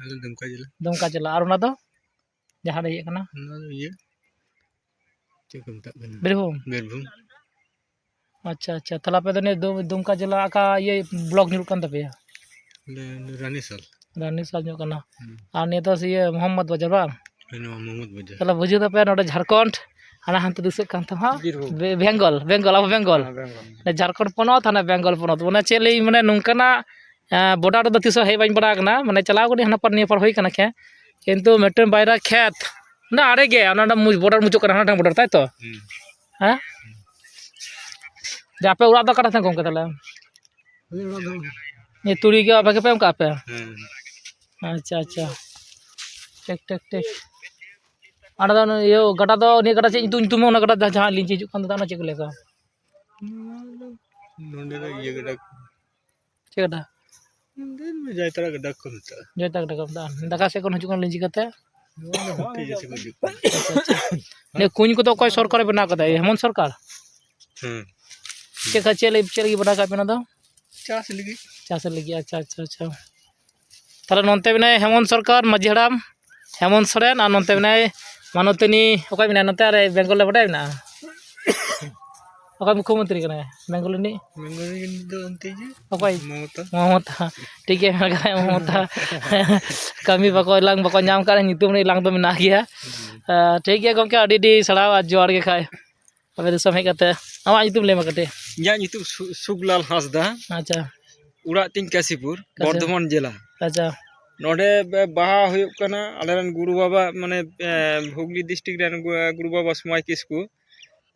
ᱟᱞᱮ ᱫᱩᱢᱠᱟ ᱡᱮᱞᱟ᱾ ᱫᱩᱢᱠᱟ ᱡᱮᱞᱟ᱾ ᱟᱨ ᱚᱱᱟ ᱫᱚ? ᱡᱟᱦᱟᱸ ᱨᱮ ᱤᱭᱟᱹᱜ ᱠᱟᱱᱟ? ᱚᱱᱟ ᱫᱚ ᱤᱭᱟᱹ, ᱪᱮᱫ ᱠᱚ ᱢᱮᱛᱟᱜ ᱠᱟᱱᱟ? ᱵᱤᱨᱵᱷᱩᱢ? ᱵᱤᱨᱵᱷᱩᱢ᱾ ᱟᱪᱪᱷᱟ, ᱟᱪᱪᱷᱟ᱾ ᱛᱟᱦᱚᱞᱮ ᱟᱯᱮ ᱫᱚ ᱱᱤᱭᱟᱹ ᱫᱩ-, ᱫᱩᱢᱠᱟ ᱡᱮᱞᱟ ᱚᱠᱟ ᱤᱭᱟᱹ block ᱧᱩᱨᱩᱜ ᱠᱟᱱ ᱛᱟᱯᱮᱭᱟ? ᱟᱞᱮ ᱨᱟᱱᱤᱥᱟᱞ᱾ ᱨᱟᱱᱤᱥᱟᱞ ᱧᱚᱜ ᱠᱟᱱᱟ᱾ ᱦᱩᱸ᱾ ᱟᱨ ᱱᱤᱭᱟᱹ ᱫᱚ ᱤᱭᱟᱹ ᱢᱚᱦᱚᱢᱢᱚᱫᱽ ᱵᱟᱡᱟᱨ ᱵᱟᱝ? ᱦᱮᱸ, ᱱᱚᱣᱟ ᱢᱚᱦᱚᱢᱢᱚᱫᱽ ᱵᱟᱡᱟᱨ᱾ ᱛᱟᱦᱚᱞᱮ ᱵᱩᱡᱷᱟᱹᱣ ᱛᱟᱯᱮ ᱱᱚᱰᱮ ᱡᱷᱟᱲᱠᱷᱚᱸᱰ, ᱦᱟᱱᱟ ᱦᱟᱱᱛᱮ ᱫᱤᱥᱟᱹᱜ ᱠᱟᱱ ᱛᱟᱢᱟ᱾ ᱵᱤᱨᱵᱷᱩᱢ᱾ ᱵᱮ-, ᱵᱮᱝᱜᱚᱞ, ᱵᱮᱝᱜᱚᱞ, ᱟᱵᱚ ᱵᱮᱝᱜᱚᱞ᱾ ᱦᱮᱸ, ᱵᱮᱝᱜᱚᱞ᱾ ᱡᱷᱟᱲᱠᱷᱚᱸᱰ ᱯᱚᱱᱚᱛ, ᱦᱟᱱᱟ ᱵᱮᱝᱜᱚᱞ ᱯᱚᱱᱚᱛ᱾ ᱢᱟᱱᱮ ᱪᱮᱫ ᱞᱟᱹᱭ, ᱢᱟᱱᱮ ᱱᱚᱝᱠᱟᱱᱟᱜ, ᱮᱸ, border ᱨᱮᱫᱚ ᱛᱤᱥ ᱦᱚᱸ ᱦᱮᱡ ᱵᱟᱹᱧ ᱵᱟᱲᱟ ᱟᱠᱟᱱᱟ᱾ ᱢᱟᱱᱮ ᱪᱟᱞᱟᱣ ᱠᱟᱹᱱᱟᱹᱧ ᱦᱟᱱᱟ ᱯᱟᱨ ᱱᱤᱭᱟᱹ ᱯᱟᱨ ᱦᱩᱭ ᱠᱟᱱᱟ ᱠᱷᱮ-, ᱠᱤᱱᱛᱩ ᱢᱤᱫᱴᱮᱱ ᱵᱟᱨᱭᱟ ᱠᱷᱮᱛ, ᱚᱱᱟ ᱟᱲᱮ ᱜᱮ, ᱚᱱᱟ border ᱢᱩᱪᱟᱹᱫ ᱠᱟᱱᱟ, ᱦᱟᱱᱟᱴᱟᱜ border, ᱛᱟᱭ ᱛᱚ? ᱦᱩᱸ᱾ ᱦᱮᱸ? ᱡᱮ ᱟᱯᱮ ᱚᱲᱟᱜ ᱫᱚ ᱚᱠᱟᱴᱟᱜ ᱥᱮᱱ ᱜᱚᱢᱠᱮ ᱛᱟᱦᱚᱞᱮ? ᱟᱞᱮ ᱚᱲᱟᱜ ᱫᱚ ᱱᱤᱭᱟᱹ ᱛᱩᱲᱤ ᱜᱮ ᱟᱯᱮ ᱜᱮᱯᱮ ᱮᱢ ᱠᱟᱜᱼᱟ ᱯᱮ? ᱦᱮᱸ᱾ ᱟᱪᱪᱷᱟ, ᱟᱪᱪᱷᱟ᱾ ᱴᱷᱤᱠ, ᱴᱷᱤᱠ, ᱴᱷᱤᱠ᱾ ᱚᱸᱰᱮ ᱫᱚ ᱤᱭᱟᱹ ᱜᱟᱰᱟ ᱫᱚ, ᱱᱤᱭᱟᱹ ᱜᱟᱰᱟ ᱪᱮᱫ ᱧᱩᱛᱩᱢ, ᱧᱩᱛᱩᱢ ᱚᱱᱟ ᱜᱟᱰᱟ ᱡᱟᱦᱟᱸ ᱞᱤᱸᱡᱤ ᱦᱤᱡᱩᱜ ᱠᱟᱱ ᱫᱚ, ᱚᱱᱟ ᱪᱮᱫ ᱠᱚ ᱞᱟᱹᱭᱟ? ᱱᱚᱣᱟ ᱫᱚ ᱱᱚᱰᱮ ᱫᱚ ᱤᱭᱟᱹ ᱜᱟᱰᱟ᱾ ᱪᱮᱫ ᱜᱟᱰᱟ? ᱱᱚᱰᱮ ᱡᱟᱭᱛᱟᱲᱟ ᱜᱟᱰᱟ ᱠᱚ ᱢᱮᱛᱟᱜᱼᱟ᱾ ᱡᱟᱭᱛᱟᱲᱟ ᱜᱟᱰᱟ ᱠᱚ ᱢᱮᱛᱟᱜᱼᱟ᱾ ᱫᱟᱠᱟ ᱥᱮᱫ ᱠᱷᱚᱱ ᱦᱤᱡᱩᱜ ᱠᱟᱱᱟ ᱞᱤᱸᱡᱤ ᱠᱟᱛᱮ᱾ ᱱᱚᱣᱟ ᱫᱚ ᱦᱟᱱᱛᱮ ᱤᱭᱟᱹ ᱥᱮᱫ ᱠᱚ ᱦᱤᱡᱩᱜ ᱠᱟᱱᱟ᱾ ᱟᱪᱪᱷᱟ, ᱟᱪᱪᱷᱟ᱾ ᱱᱤᱭᱟᱹ ᱠᱩᱧ ᱠᱚᱫᱚ ᱚᱠᱚᱭ ᱥᱚᱨᱠᱟᱨᱮ ᱵᱮᱱᱟᱣ ᱠᱟᱫᱟ? ᱦᱮᱢᱚᱱᱛ ᱥᱚᱨᱠᱟᱨ? ᱦᱮᱸ᱾ ᱪᱮᱫ ᱠᱷᱟ-, ᱪᱮᱫ ᱞᱟᱹᱜᱤᱫ, ᱪᱮᱫ ᱞᱟᱹᱜᱤᱫ ᱵᱮᱱᱟᱣ ᱠᱟᱜ ᱯᱮ ᱚᱱᱟ ᱫᱚ? ᱪᱟᱥ ᱞᱟᱹᱜᱤᱫ᱾ ᱪᱟᱥ ᱞᱟᱹᱜᱤᱫ, ᱟᱪᱪᱷᱟ, ᱟᱪᱪᱷᱟ, ᱟᱪᱪᱷᱟ᱾ ᱛᱟᱦᱞᱮ ᱱᱚᱱᱛᱮ ᱢᱮᱱᱟᱭᱟ ᱦᱮᱢᱚᱱᱛ ᱥᱚᱨᱠᱟᱨ, ᱢᱟᱹᱡᱷᱤ ᱦᱟᱲᱟᱢ ᱦᱮᱢᱚᱱᱛ ᱥᱚᱨᱮᱱ, ᱟᱨ ᱱᱚᱱᱛᱮ ᱢᱮᱱᱟᱭ ᱢᱟᱱᱚᱛᱤᱱᱤ, ᱚᱠᱚᱭ ᱢᱮᱱᱟᱭᱟ ᱱᱚᱛᱮ? ᱟᱨ ᱵᱮᱝᱜᱚᱞ ᱨᱮ ᱵᱟᱰᱟᱭ ᱢᱮᱱᱟᱜᱼᱟ? ᱚᱠᱚᱭ ᱢᱩᱠᱷᱭᱚᱢᱚᱱᱛᱨᱤ ᱠᱟᱱᱟᱭ ᱵᱮᱝᱜᱚᱞ ᱨᱤᱱᱤᱡ? ᱵᱮᱝᱜᱚᱞ ᱨᱤᱱᱤᱡ ᱫᱚ ᱚᱱᱛᱮ ᱜᱮ, ᱚᱠᱚᱭ? ᱢᱚᱢᱚᱛᱟ᱾ ᱢᱚᱢᱚᱛᱟ᱾ ᱴᱷᱤᱠ ᱜᱮᱭᱟ, ᱢᱮᱱ ᱠᱟᱫᱟᱭ ᱢᱚᱢᱚᱛᱟ᱾ ᱠᱟᱹᱢᱤ ᱵᱟᱠᱚ ᱮᱞᱟᱝ ᱵᱟᱠᱚ ᱧᱟᱢ ᱠᱟᱜ, ᱧᱩᱛᱩᱢ ᱨᱮ ᱮᱞᱟᱝ ᱫᱚ ᱢᱮᱱᱟᱜ ᱜᱮᱭᱟ᱾ ᱦᱩᱸ᱾ ᱟᱸ, ᱴᱷᱤᱠ ᱜᱮᱭᱟ ᱜᱚᱢᱠᱮ, ᱟᱹᱰᱤ ᱟᱹᱰᱤ ᱥᱟᱨᱦᱟᱣ ᱟᱨ ᱡᱚᱦᱟᱨ ᱜᱮ ᱠᱷᱟᱡ᱾ ᱟᱯᱮ ᱫᱤᱥᱚᱢ ᱦᱮᱡ ᱠᱟᱛᱮ᱾ ᱟᱢᱟᱜ ᱧᱩᱛᱩᱢ ᱞᱟᱹᱭ ᱢᱮ ᱠᱟᱹᱴᱤᱡ᱾ ᱤᱧᱟᱹᱜ ᱧᱩᱛᱩᱢ ᱥᱩ-, ᱥᱩᱠᱞᱟᱞ ᱦᱟᱸᱥᱫᱟ᱾ ᱟᱪᱪᱷᱟ᱾ ᱚᱲᱟᱜ ᱛᱤᱧ ᱠᱟᱥᱤᱯᱩᱨ, ᱟᱪᱪᱷᱟ᱾ ᱵᱚᱨᱫᱷᱚᱢᱟᱱ ᱡᱮᱞᱟ᱾ ᱟᱪᱪᱷᱟ᱾ ᱱᱚᱰᱮ ᱵᱮ-, ᱵᱟᱦᱟ ᱦᱩᱭᱩᱜ ᱠᱟᱱᱟ ᱟᱞᱮᱨᱮᱱ ᱜᱩᱨᱩ ᱵᱟᱵᱟ, ᱢᱟᱱᱮ, ᱮ, ᱦᱩᱜᱽᱞᱤ ᱰᱤᱥᱴᱨᱤᱠᱴ ᱨᱮᱱ ᱜᱩ-, ᱜᱩᱨᱩ ᱵᱟᱵᱟ ᱥᱚᱢᱟᱭ ᱠᱤᱥᱠᱩ,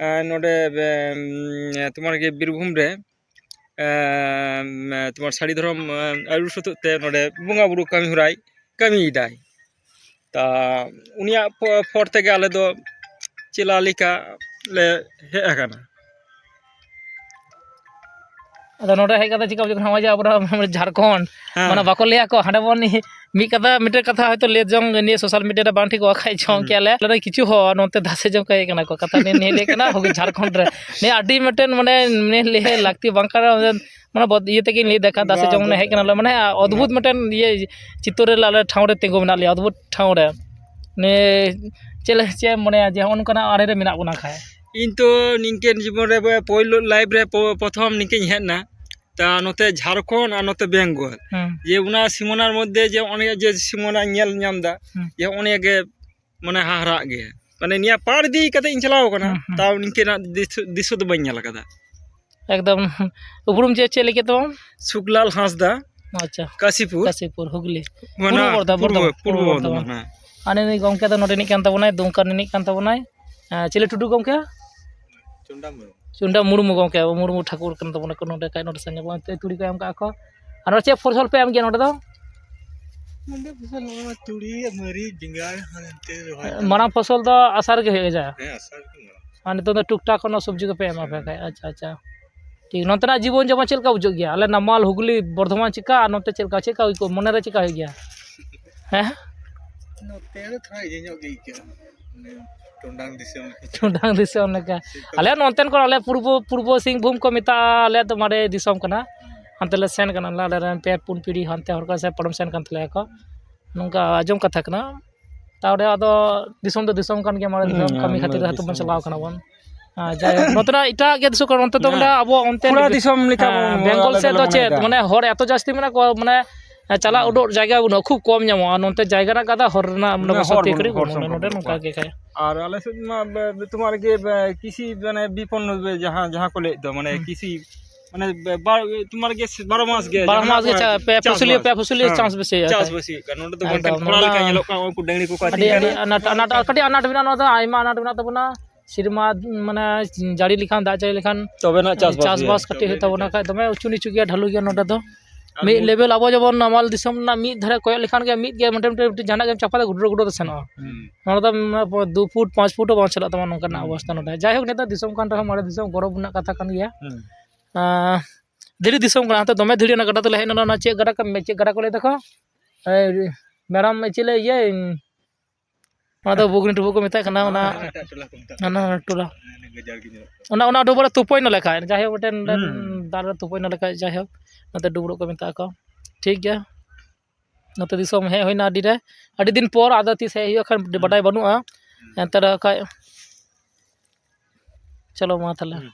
ᱮ, ᱱᱚᱰᱮ, ᱮ, ᱛᱳᱢᱟᱨ ᱜᱮ ᱵᱤᱨᱵᱷᱩᱢ ᱨᱮ, ᱮ, ᱛᱳᱢᱟᱨ ᱥᱟᱹᱨᱤ ᱫᱷᱚᱨᱚᱢ, ᱮ, ᱟᱹᱨᱩ ᱥᱟᱹᱛᱩᱜ ᱛᱮ ᱱᱚᱰᱮ ᱵᱚᱸᱜᱟ ᱵᱩᱨᱩ ᱠᱟᱹᱢᱤ ᱦᱚᱨᱟᱭ ᱠᱟᱹᱢᱤᱭᱮᱫᱟᱭ᱾ ᱛᱟ ᱩᱱᱤᱭᱟᱜ ᱯᱚ-, ᱯᱚᱨ ᱛᱮᱜᱮ ᱟᱞᱮ ᱫᱚ ᱪᱮᱞᱟ ᱞᱮᱠᱟ ᱞᱮ ᱦᱮᱡ ᱟᱠᱟᱱᱟ᱾ ᱟᱫᱚ ᱱᱚᱰᱮ ᱦᱮᱡ ᱠᱟᱛᱮ ᱪᱮᱠᱟ ᱵᱩᱡᱷᱟᱹᱜ ᱠᱟᱱᱟ? ᱱᱚᱜᱼᱚᱭ ᱡᱮ ᱟᱵᱚ ᱡᱷᱟᱲᱠᱷᱚᱸᱰ, ᱦᱮᱸ᱾ ᱢᱟᱱᱮ ᱵᱟᱠᱚ ᱞᱟᱹᱭᱟ ᱠᱚ, ᱦᱟᱸᱰᱮ ᱵᱚᱱ ᱢᱤᱫ ᱠᱟᱛᱷᱟ, ᱢᱤᱫᱴᱮᱱ ᱠᱟᱛᱷᱟ ᱦᱚᱭᱛᱳ ᱞᱟᱹᱭ ᱡᱚᱝ ᱱᱤᱭᱟᱹ ᱥᱳᱥᱟᱞ ᱢᱤᱰᱤᱭᱟ ᱨᱮ ᱵᱟᱝ ᱴᱷᱤᱠᱚᱜᱼᱟ, ᱠᱷᱟᱡ ᱪᱚᱝ ᱦᱩᱸ᱾ ᱠᱮᱭᱟᱞᱮ᱾ ᱟᱞᱮ ᱨᱮᱱ ᱠᱤᱪᱷᱩ ᱦᱚᱲ ᱱᱚᱛᱮ ᱫᱟᱥᱮ ᱡᱚᱝ ᱠᱚ ᱦᱮᱡ ᱠᱟᱱᱟ ᱠᱚ, ᱠᱟᱛᱷᱟ ᱱᱤᱭᱟᱹ, ᱱᱤᱭᱟᱹ ᱞᱟᱹᱭ ᱠᱟᱱᱟ, ᱦᱩᱜᱽ-, ᱡᱷᱟᱲᱠᱷᱚᱸᱰ ᱨᱮ᱾ ᱱᱤᱭᱟᱹ ᱟᱹᱰᱤ ᱢᱤᱫᱴᱮᱱ ᱢᱟᱱᱮ, ᱢᱟᱱᱮ ᱞᱟᱹᱭ ᱞᱟᱹᱠᱛᱤ ᱵᱟᱝ ᱠᱟᱱᱟ, ᱢᱟᱱᱮ ᱵᱚᱫ-, ᱤᱭᱟᱹ ᱛᱮᱜᱮᱧ ᱞᱟᱹᱭ ᱫᱟ, ᱠᱟᱛᱷᱟ ᱫᱟᱥᱮ ᱵᱟᱝ, ᱡᱚᱝ ᱢᱟᱱᱮ ᱵᱟᱝ, ᱦᱮᱡ ᱠᱟᱱᱟ ᱞᱮ, ᱢᱟᱱᱮ ᱚᱫᱵᱷᱩᱛ ᱵᱟᱝ᱾ ᱢᱤᱫᱴᱮᱱ ᱤᱭᱟᱹ ᱪᱤᱛᱟᱹᱨ ᱨᱮ ᱟᱞᱮ ᱴᱷᱟᱶ ᱨᱮ ᱛᱤᱸᱜᱩ ᱢᱮᱱᱟᱜ ᱞᱮᱭᱟ, ᱚᱫᱵᱷᱩᱛ ᱴᱷᱟᱶ ᱨᱮ᱾ ᱱᱤᱭᱟᱹ ᱪᱮᱫ ᱞᱮ-, ᱪᱮᱫ ᱮᱢ ᱢᱚᱱᱮᱭᱟ ᱡᱮ ᱦᱚᱸᱜᱼᱚ ᱱᱚᱝᱠᱟᱱᱟᱜ ᱟᱲᱮ ᱨᱮ ᱢᱮᱱᱟᱜ ᱵᱚᱱᱟ ᱠᱷᱟᱡ? ᱤᱧ ᱛᱚ ᱱᱤᱝᱠᱟᱹᱱ ᱡᱤᱵᱚᱱ ᱨᱮ ᱯᱳᱭᱞᱳ ᱞᱟᱭᱤᱯᱷ ᱨᱮ ᱯᱚ-, ᱯᱨᱚᱛᱷᱚᱢ ᱱᱤᱝᱠᱟᱹᱧ ᱦᱮᱡ ᱮᱱᱟ᱾ ᱛᱟ ᱱᱚᱛᱮ ᱡᱷᱟᱲᱠᱷᱚᱸᱰ ᱟᱨ ᱱᱚᱛᱮ ᱵᱮᱝᱜᱚᱞ᱾ ᱦᱩᱸ᱾ ᱡᱮ ᱚᱱᱟ ᱥᱤᱢᱟᱹᱱᱟ ᱢᱚᱫᱽᱫᱷᱮ ᱡᱮ ᱚᱱᱮ ᱡᱮ ᱥᱤᱢᱟᱹᱱᱟ ᱧᱮᱞ ᱧᱟᱢ ᱫᱟ, ᱦᱩᱸ᱾ ᱡᱮ ᱚᱱᱮ ᱜᱮ ᱢᱟᱱᱮ ᱦᱟᱦᱟᱲᱟᱜ ᱜᱮ᱾ ᱢᱟᱱᱮ ᱱᱤᱭᱟᱹ ᱯᱟᱲ ᱤᱫᱤ ᱠᱟᱛᱮ ᱤᱧ ᱪᱟᱞᱟᱣ ᱠᱟᱱᱟ, ᱦᱩᱸ, ᱦᱩᱸ᱾ ᱛᱟᱣ ᱱᱤᱝᱠᱟᱹᱱᱟᱜ ᱫᱤᱥ-, ᱫᱨᱤᱥᱥᱚ ᱫᱚ ᱵᱟᱹᱧ ᱧᱮᱞ ᱠᱟᱫᱟ᱾ ᱮᱠᱫᱚᱢ᱾ ᱩᱯᱨᱩᱢ ᱪᱮᱫ, ᱪᱮᱫ ᱞᱟᱹᱜᱤᱫ ᱛᱟᱢ? ᱥᱩᱠᱞᱟᱞ ᱦᱟᱸᱥᱫᱟ, ᱟᱪᱪᱷᱟ᱾ ᱠᱟᱥᱤᱯᱩᱨ᱾ ᱠᱟᱥᱤᱯᱩᱨ, ᱦᱩᱜᱽᱞᱤ᱾ ᱢᱟᱱᱮ ᱯᱩᱨᱵᱚ ᱵᱚᱨᱫᱷᱚᱢᱟᱱ, ᱯᱩᱨᱵᱚ, ᱵᱚᱨᱫᱷᱚᱢᱟᱱ, ᱯᱩᱨᱵᱚ ᱯᱩᱨᱵᱚ ᱵᱚᱨᱫᱷᱚᱢᱟᱱ᱾ ᱵᱚᱨᱫᱷᱚᱢᱟᱱ, ᱦᱮᱸ᱾ ᱟᱨ ᱱᱩᱭ ᱜᱚᱢᱠᱮ ᱫᱚ ᱱᱚᱰᱮᱱᱤᱡ ᱠᱟᱱ ᱛᱟᱵᱚᱱᱟᱭ, ᱫᱩᱢᱠᱟ ᱨᱤᱱᱤᱡ ᱠᱟᱱ ᱛᱟᱵᱚᱱᱟᱭ᱾ ᱮᱸ, ᱪᱤᱞᱤ ᱴᱩᱰᱩ ᱜᱚᱢᱠᱮ? ᱪᱩᱱᱰᱟ ᱢᱩᱨᱢᱩ᱾ ᱪᱩᱱᱰᱟ ᱢᱩᱨᱢᱩ ᱜᱚᱢᱠᱮ, ᱢᱩᱨᱢᱩ ᱴᱷᱟᱹᱠᱩᱨ ᱠᱟᱱ ᱛᱟᱵᱚᱱᱟ ᱠᱚ ᱱᱚᱰᱮ ᱠᱷᱟᱡ, ᱱᱚᱰᱮ ᱥᱟᱸᱜᱮ ᱵᱚᱱ ᱛᱮ ᱛᱩᱲᱤ ᱠᱚ ᱮᱢ ᱠᱟᱜᱼᱟ ᱠᱚ᱾ ᱟᱨ ᱱᱚᱰᱮ ᱪᱮᱫ ᱯᱷᱚᱥᱚᱞ ᱯᱮ ᱮᱢ ᱜᱮᱭᱟ ᱱᱚᱰᱮ ᱫᱚ? ᱱᱚᱰᱮ ᱯᱷᱚᱥᱚᱞ ᱱᱚᱜᱼᱚᱭ ᱛᱩᱲᱤ, ᱢᱟᱹᱨᱤᱪ, ᱵᱮᱸᱜᱟᱲ, ᱦᱟᱱᱛᱮ ᱨᱚᱦᱚᱭ ᱠᱟᱱᱟ᱾ ᱢᱟᱨᱟᱝ ᱯᱷᱚᱥᱚᱞ ᱫᱚ ᱟᱥᱟᱲ ᱜᱮ ᱦᱩᱭᱩᱜᱼᱟ ᱡᱟ? ᱦᱮᱸ, ᱟᱥᱟᱲ ᱜᱮ ᱢᱟᱨᱟᱝ᱾ ᱟᱨ ᱱᱤᱛᱚᱜ ᱫᱚ ᱴᱩᱠ ᱴᱟᱠ ᱠᱳᱱᱳ ᱥᱚᱵᱽᱡᱤ ᱠᱚᱯᱮ ᱮᱢᱟ ᱯᱮ ᱦᱮᱸ᱾ ᱠᱷᱟᱡ? ᱟᱪᱪᱷᱟ, ᱟᱪᱪᱷᱟ᱾ ᱴᱷᱤᱠ, ᱱᱚᱛᱮᱱᱟᱜ ᱡᱤᱵᱚᱱ ᱡᱟᱯᱚᱱ ᱪᱮᱫ ᱞᱮᱠᱟ ᱵᱩᱡᱷᱟᱹᱜ ᱜᱮᱭᱟ? ᱟᱞᱮ ᱱᱟᱢᱟᱞ ᱦᱩᱜᱽᱞᱤ, ᱵᱚᱨᱫᱷᱚᱢᱟᱱ ᱪᱮᱫᱠᱟ, ᱟᱨ ᱱᱚᱛᱮ ᱪᱮᱫ ᱞᱮᱠᱟ, ᱪᱮᱫ ᱞᱮᱠᱟ ᱦᱩᱭ ᱠᱚᱜᱼᱟ? ᱢᱚᱱᱮᱨᱮ ᱪᱮᱫ ᱞᱮᱠᱟ ᱦᱩᱭᱩᱜ ᱜᱮᱭᱟ? ᱦᱮᱸ? ᱱᱚᱛᱮ ᱫᱚ ᱛᱷᱚᱲᱟ ᱤᱭᱟᱹ ᱧᱚᱜ ᱜᱮ ᱟᱹᱭᱠᱟᱹᱜᱼᱟ, ᱢᱟᱱᱮ ᱴᱚᱸᱰᱟᱝ ᱫᱤᱥᱚᱢ ᱞᱮᱠᱟ᱾ ᱴᱚᱸᱰᱟᱝ ᱫᱤᱥᱚᱢ ᱞᱮᱠᱟ᱾ ᱥᱤᱛᱩᱝ᱾ ᱟᱞᱮ ᱱᱚᱱᱛᱮᱱ ᱠᱚ, ᱟᱞᱮ ᱯᱩᱨᱵᱚ, ᱯᱩᱨᱵᱚ ᱥᱤᱝᱵᱷᱩᱢ ᱠᱚ ᱢᱮᱛᱟᱜᱼᱟ, ᱟᱞᱮ ᱫᱚ ᱢᱟᱨᱮ ᱫᱤᱥᱚᱢ ᱠᱟᱱᱟ᱾ ᱦᱟᱱᱛᱮ ᱞᱮ ᱥᱮᱱ ᱠᱟᱱᱟ, ᱟᱞᱮ ᱨᱮᱱ ᱯᱮ ᱯᱩᱱ ᱯᱤᱲᱦᱤ ᱦᱟᱱᱛᱮ ᱦᱚᱲ ᱠᱚ ᱥᱮ ᱯᱟᱨᱚᱢ ᱥᱮᱱ ᱠᱟᱱ ᱛᱟᱞᱮᱭᱟ ᱠᱚ᱾ ᱱᱚᱝᱠᱟ ᱟᱸᱡᱚᱢ ᱠᱟᱛᱷᱟ ᱠᱟᱱᱟ᱾ ᱛᱟᱦᱚᱞᱮ ᱟᱫᱚ ᱫᱤᱥᱚᱢ ᱫᱚ ᱫᱤᱥᱚᱢ ᱠᱟᱱ ᱜᱮᱭᱟ, ᱢᱟᱨᱮ ᱫᱤᱥᱚᱢ ᱦᱩᱸ, ᱠᱟᱹᱢᱤ ᱠᱷᱟᱹᱛᱤᱨ ᱢᱟᱱᱮ ᱦᱚᱭᱛᱳ ᱵᱚᱱ ᱫᱤᱥᱚᱢ ᱪᱟᱞᱟᱣ ᱫᱤᱥᱚᱢ᱾ ᱠᱟᱱᱟ ᱵᱚᱱ᱾ ᱟᱨ ᱡᱟᱭᱦᱳᱠ, ᱱᱚᱛᱮᱱᱟᱜ ᱮᱴᱟᱜ ᱜᱮ ᱫᱤᱥᱚᱢ ᱠᱟᱱᱟ, ᱱᱚᱛᱮ ᱫᱚ ᱦᱮᱸ᱾ ᱵᱚᱞᱮ ᱟᱵᱚ ᱚᱱᱛᱮ ᱯᱩᱨᱟ ᱫᱤᱥᱚᱢ ᱞᱮᱠᱟ ᱦᱮᱸ, ᱵᱚᱱ ᱵᱮᱝᱜᱚᱞ ᱟᱞᱮ ᱥᱮᱫ ᱫᱚᱞᱮ ᱫᱚ ᱪᱮᱫ, ᱢᱚᱱᱮᱭᱮᱫᱟ᱾ ᱢᱟᱱᱮ ᱦᱚᱲ ᱮᱛᱚ ᱡᱟᱹᱥᱛᱤ ᱢᱮᱱᱟᱜ ᱠᱚᱣᱟ, ᱢᱟᱱᱮ ᱪᱟᱞᱟᱜ ᱦᱩᱸ᱾ ᱩᱰᱩᱠ ᱡᱟᱭᱜᱟ ᱵᱟᱹᱱᱩᱜᱼᱟ, ᱠᱷᱩᱵ ᱠᱚᱢ ᱧᱟᱢᱚᱜᱼᱟ᱾ ᱱᱚᱛᱮ ᱡᱟᱭᱜᱟ ᱨᱮᱱᱟᱜ ᱠᱟᱫᱟ, ᱦᱚᱲ ᱨᱮᱱᱟᱜ ᱢᱟᱱᱮ ᱢᱟᱱᱮ ᱦᱚᱲ ᱵᱚᱥᱚᱛᱤ ᱵᱚᱱ, ᱠᱟᱹᱴᱤᱡ ᱦᱚᱲ ᱵᱟᱹᱱᱩᱜᱼᱟ, ᱥᱚᱝᱠᱷᱟ ᱱᱚᱰᱮ ᱵᱚᱱ ᱱᱚᱝᱠᱟ ᱠᱚᱣᱟ᱾ ᱜᱮ ᱠᱷᱟᱡ᱾ ᱟᱨ ᱟᱞᱮ ᱥᱮᱫ ᱢᱟ ᱵᱮ-, ᱵᱮ-, ᱛᱳᱢᱟᱨ ᱜᱮ ᱵᱮ-, ᱠᱤᱥᱤ ᱢᱟᱱᱮ ᱵᱤᱯᱚᱱᱱᱚ ᱵᱮ-, ᱡᱟᱦᱟᱸ, ᱡᱟᱦᱟᱸ ᱠᱚ ᱞᱟᱹᱭᱮᱫ ᱫᱚ, ᱢᱟᱱᱮ ᱦᱩᱸ᱾ ᱠᱤᱥᱤ ᱢᱟᱱᱮ ᱵᱟ-, ᱵᱟᱨ, ᱛᱳᱢᱟᱨ ᱜᱮ ᱵᱟᱨᱚ ᱢᱟᱥ ᱜᱮ ᱵᱟᱨᱚ ᱡᱟᱦᱟᱸ ᱢᱟᱥ ᱜᱮ ᱠᱚ ᱪᱟ-, ᱯᱮ ᱪᱟᱥ ᱯᱷᱚᱥᱩᱞᱤᱭᱟᱹ, ᱢᱟᱥ᱾ ᱯᱮ ᱯᱷᱚᱥᱩᱞᱤᱭᱟᱹ ᱦᱮᱸ᱾ ᱪᱟᱥ ᱵᱮᱥᱤ ᱦᱩᱭᱩᱜᱼᱟ᱾ ᱪᱟᱥ ᱵᱮᱥᱤ ᱦᱩᱭᱩᱜ ᱠᱟᱱᱟ᱾ ᱱᱚᱸᱰᱮ ᱫᱚ ᱮᱠᱫᱚᱢ, ᱵᱟᱝᱠᱷᱟᱱ ᱠᱷᱚᱨᱟ ᱚᱱᱟ ᱞᱮᱠᱟ ᱧᱮᱞᱚᱜ ᱠᱟᱱᱟ, ᱩᱱᱠᱩ ᱰᱟᱹᱝᱨᱤ ᱠᱚᱠᱚ ᱟᱹᱰᱤ, ᱟᱹᱰᱤ ᱟᱹᱛᱤᱧ ᱠᱟᱱᱟ᱾ ᱟᱱᱟᱴ, ᱟᱱᱟᱴ, ᱠᱟᱹᱴᱤᱡ ᱟᱱᱟᱴ ᱢᱮᱱᱟᱜᱼᱟ᱾ ᱱᱚᱣᱟ ᱫᱚ ᱟᱭᱢᱟ ᱟᱱᱟᱴ ᱢᱮᱱᱟᱜ ᱛᱟᱵᱚᱱᱟ᱾ ᱥᱮᱨᱢᱟ ᱢᱟᱱᱮ ᱡᱟᱹᱲᱤ ᱞᱮᱠᱷᱟᱱ, ᱫᱟᱜ ᱡᱟᱹᱲᱤ ᱞᱮᱠᱷᱟᱱ ᱛᱚᱵᱮᱱᱟᱜ ᱪᱟᱥᱵᱟᱥ ᱪᱟᱥᱵᱟᱥ ᱦᱩᱭᱩᱜᱼᱟ᱾ ᱠᱟᱹᱴᱤᱡ ᱦᱩᱭᱩᱜ ᱛᱟᱵᱚᱱᱟ᱾ ᱠᱷᱟᱡ ᱫᱚᱢᱮ ᱩᱪᱩ ᱱᱤᱪᱩ ᱜᱮᱭᱟ, ᱰᱷᱟᱹᱞᱩ ᱜᱮᱭᱟ ᱱᱚᱸᱰᱮ ᱫᱚ᱾ ᱟᱨ ᱢᱤᱫ ᱢᱩ- ᱞᱮᱵᱮᱞ ᱟᱵᱚ ᱡᱮᱢᱚᱱ ᱱᱟᱢᱟᱞ ᱫᱤᱥᱚᱢ ᱨᱮᱱᱟᱜ ᱢᱤᱫ ᱫᱷᱟᱨᱮ ᱠᱚᱭᱚᱜ ᱞᱮᱠᱷᱟᱱ ᱜᱮ ᱢᱤᱫ ᱜᱮ ᱢᱚᱴᱟᱢᱩᱴᱤ ᱢᱤᱫᱴᱤᱡ ᱡᱟᱦᱟᱱᱟᱜ ᱜᱮᱢ ᱪᱟᱯᱟᱫᱟ, ᱜᱩᱰᱨᱟᱹ ᱜᱩᱰᱨᱟᱹ ᱛᱮ ᱥᱮᱱᱚᱜᱼᱟ᱾ ᱦᱩᱸ᱾ ᱱᱚᱰᱮ ᱫᱚ ᱢᱟᱱᱮ ᱫᱩ ᱯᱷᱩᱴ, ᱯᱟᱸᱪ ᱯᱷᱩᱴ ᱦᱚᱸ ᱵᱟᱝ ᱪᱟᱞᱟᱜ ᱛᱟᱢᱟ, ᱱᱚᱝᱠᱟᱱᱟᱜ ᱦᱩᱸ᱾ ᱚᱵᱚᱥᱛᱟ ᱱᱚᱰᱮ᱾ ᱡᱟᱭᱦᱳᱠ, ᱱᱤᱛᱚᱜ ᱫᱤᱥᱚᱢ ᱠᱟᱱ ᱨᱮᱦᱚᱸ ᱢᱟᱨᱮ ᱫᱤᱥᱚᱢ, ᱜᱚᱨᱚᱵᱽ ᱨᱮᱱᱟᱜ ᱠᱟᱛᱷᱟ ᱠᱟᱱ ᱜᱮᱭᱟ᱾ ᱦᱩᱸ᱾ ᱟᱸ, ᱫᱷᱤᱨᱤ ᱫᱤᱥᱚᱢ ᱠᱟᱱᱟ, ᱦᱟᱱᱛᱮ ᱫᱚᱢᱮ ᱫᱷᱤᱨᱤ᱾ ᱚᱱᱟ ᱜᱟᱰᱟ ᱛᱮᱞᱮ ᱦᱮᱡ ᱮᱱᱟ, ᱚᱱᱟ ᱪᱮᱫ ᱜᱟᱰᱟ ᱠᱚ ᱢᱮ-, ᱪᱮᱫ ᱜᱟᱰᱟ ᱠᱚ ᱞᱟᱹᱭ ᱫᱟᱠᱚ? ᱮᱭ, ᱢᱮᱨᱚᱢ ᱪᱮᱫ ᱞᱮ ᱤᱭᱟᱹ, ᱚᱱᱟ ᱫᱚ ᱵᱩᱜᱽᱱᱤ ᱴᱩᱵᱩ ᱠᱚ ᱢᱮᱛᱟᱜ ᱠᱟᱱᱟ, ᱚᱱᱟ ᱮᱴᱟᱜ ᱴᱚᱞᱟ ᱠᱚ ᱢᱮᱛᱟᱜ ᱦᱟᱱᱟ ᱠᱟᱱᱟ᱾ ᱴᱚᱞᱟ᱾ ᱦᱟᱱᱮ ᱜᱟᱡᱟᱲ ᱜᱮ ᱧᱮᱞᱚᱜ ᱠᱟᱱᱟ᱾ ᱚᱱᱟ, ᱚᱱᱟ ᱰᱩᱵᱟᱹ ᱨᱮ ᱛᱩᱯᱩᱭ ᱱᱟ ᱞᱮᱠᱷᱟᱡ, ᱡᱟᱭᱦᱳᱠ, ᱢᱤᱫᱴᱮᱱ ᱦᱩᱸ᱾ ᱫᱟᱨᱮ ᱨᱮ ᱛᱩᱯᱩᱭ ᱱᱟ ᱞᱮᱠᱷᱟᱡ, ᱡᱟᱭᱦᱳᱠ, ᱱᱚᱛᱮ ᱰᱩᱵᱲᱩᱜ ᱠᱚ ᱢᱮᱛᱟᱜ ᱠᱚ᱾ ᱴᱷᱤᱠ ᱜᱮᱭᱟ, ᱱᱚᱛᱮ ᱫᱤᱥᱚᱢ ᱦᱮᱡ ᱦᱩᱭᱱᱟ ᱟᱹᱰᱤ ᱨᱮ, ᱟᱹᱰᱤ ᱫᱤᱱ ᱯᱚᱨ᱾ ᱟᱫᱚ ᱛᱤᱥ ᱦᱮᱡ ᱦᱩᱭᱩᱜᱼᱟ ᱠᱷᱟᱱ ᱦᱩᱸ᱾ ᱵᱟᱰᱟᱭ ᱵᱟᱹᱱᱩᱜᱼᱟ᱾ ᱦᱩᱸ᱾ ᱮᱱᱛᱮ ᱨᱮᱦᱚᱸ ᱠᱷᱟᱡ, ᱪᱚᱞᱚ ᱢᱟ ᱛᱟᱦᱞᱮ᱾ ᱦᱩᱸ᱾